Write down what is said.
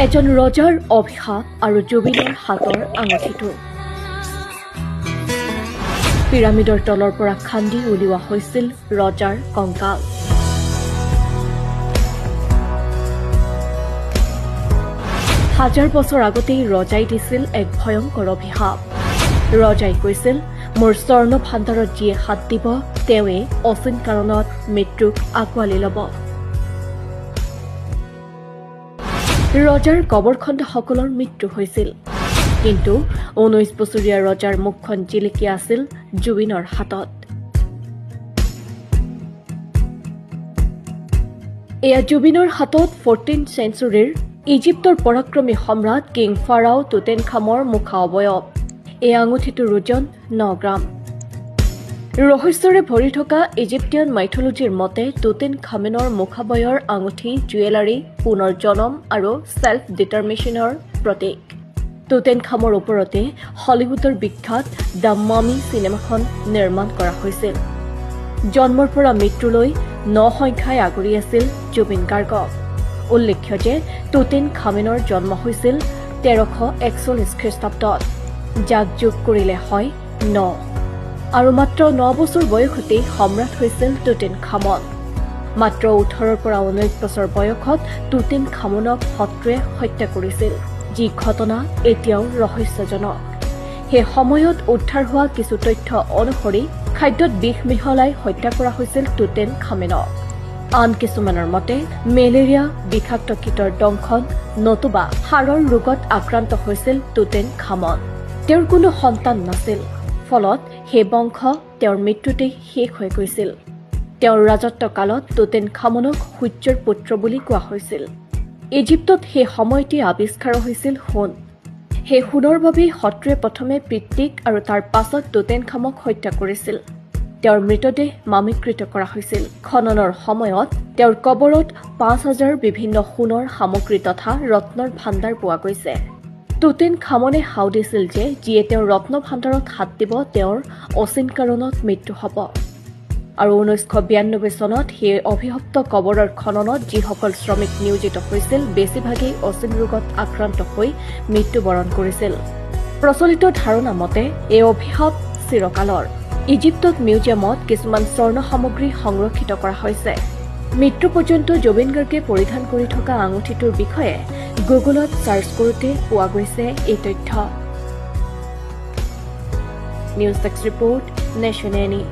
এজন ৰজাৰ অভিশাপ আৰু জুবিনৰ হাতৰ আঙুঠিটো। পিৰামিডৰ তলৰ পৰা খান্দি উলিওৱা হৈছিল ৰজাৰ কংকাল। হাজাৰ বছৰ আগতেই ৰজাই দিছিল এক ভয়ংকৰ অভিশাপ। ৰজাই কৈছিল, মোৰ স্বৰ্ণ ভাণ্ডাৰত যিয়ে হাত দিব তেওঁৱে অচিন কাৰণত মৃত্যুক আঁকোৱালি ল'ব। ৰজাৰ কবৰখন্দাসকলৰ মৃত্যু হৈছিল, কিন্তু ১৯ বছৰীয়া ৰজাৰ মুখখন জিলিকি আছিল জুবিনৰ হাতত। এয়া জুবিনৰ হাতত 14 চেঞ্চুৰীৰ ইজিপ্তৰ পৰাক্ৰমী সম্ৰাট কিং ফাৰাও টুটেনখামৰ মুখা অৱয়ব। এই আঙুঠিটোৰ ওজন ৯ গ্ৰাম। ৰহস্যৰে ভৰি থকা ইজিপ্তিয়ান মাইথলজিৰ মতে টুটেন খামেনৰ মুখাবয়ৰ আঙুঠি জুৱেলাৰী, পুনৰ জনম আৰু ছেল্ফ ডিটাৰমিনেশ্যনৰ প্ৰতীক। টুটেন খামৰ ওপৰতে হলিউডৰ বিখ্যাত the মামি চিনেমাখন নিৰ্মাণ কৰা হৈছিল। জন্মৰ পৰা মৃত্যুলৈ ৯ সংখ্যাই আগুৰি আছিল জুবিন গাৰ্গক। উল্লেখ্য যে টুটেন খামেনৰ জন্ম হৈছিল ১৩৪১ খ্ৰীষ্টাব্দত, যাক যোগ কৰিলে হয় ৯। আৰু মাত্ৰ ৯ বছৰ বয়সতেই সম্ৰাট হৈছিল টুটেন খামন। মাত্ৰ ১৮ৰ পৰা ১৯ বছৰ বয়সত টুটেন খামনক শত্ৰুৱে হত্যা কৰিছিল, যি ঘটনা এতিয়াও ৰহস্যজনক। সেই সময়ত উদ্ধাৰ হোৱা কিছু তথ্য অনুসৰি খাদ্যত বিষ মিহলাই হত্যা কৰা হৈছিল টুটেন খামেনক। আন কিছুমানৰ মতে মেলেৰিয়া, বিষাক্ত কীটৰ দংশন নতুবা হাড়ৰ ৰোগত আক্ৰান্ত হৈছিল টুটেন খামন। তেওঁৰ কোনো সন্তান নাছিল, ফলত সেই বংশ তেওঁৰ মৃত্যুতেই শেষ হৈ গৈছিল। তেওঁৰ ৰাজত্বকালত টুটেন খামনক সূৰ্যৰ পুত্ৰ বুলি কোৱা হৈছিল। ইজিপ্তত সেই সময়তে আৱিষ্কাৰ হৈছিল সোণ। সেই সোণৰ বাবেই শত্ৰুৱে প্ৰথমে পিতৃক আৰু তাৰ পাছত টুটেন খামক হত্যা কৰিছিল। তেওঁৰ মৃতদেহ মামীকৃত কৰা হৈছিল। খননৰ সময়ত তেওঁৰ কবৰত ৫০০০ বিভিন্ন সোণৰ সামগ্ৰী তথা ৰত্নৰ ভাণ্ডাৰ পোৱা গৈছে। টুটেন খামনে হাও দিছিল যে যিয়ে তেওঁৰ ৰত্ন ভাণ্ডাৰত হাত দিব তেওঁৰ অচিন কাৰণত মৃত্যু হ'ব। আৰু ১৯৯২ চনত সেই অভিশপ্ত কবৰৰ খননত যিসকল শ্ৰমিক নিয়োজিত হৈছিল বেছিভাগেই অচিন ৰোগত আক্ৰান্ত হৈ মৃত্যুবৰণ কৰিছিল। প্ৰচলিত ধাৰণা মতে এই অভিশাপ চিৰকালৰ। ইজিপ্তত মিউজিয়ামত কিছুমান স্বৰ্ণ সামগ্ৰী সংৰক্ষিত কৰা হৈছে। মৃত্যু পৰ্যন্ত জুবিন গাৰ্গে পৰিধান কৰি থকা আঙুঠিটোৰ বিষয়ে গুগলত চাৰ্চ কৰোঁতে পোৱা গৈছে এই তথ্য। News desk report, nation any.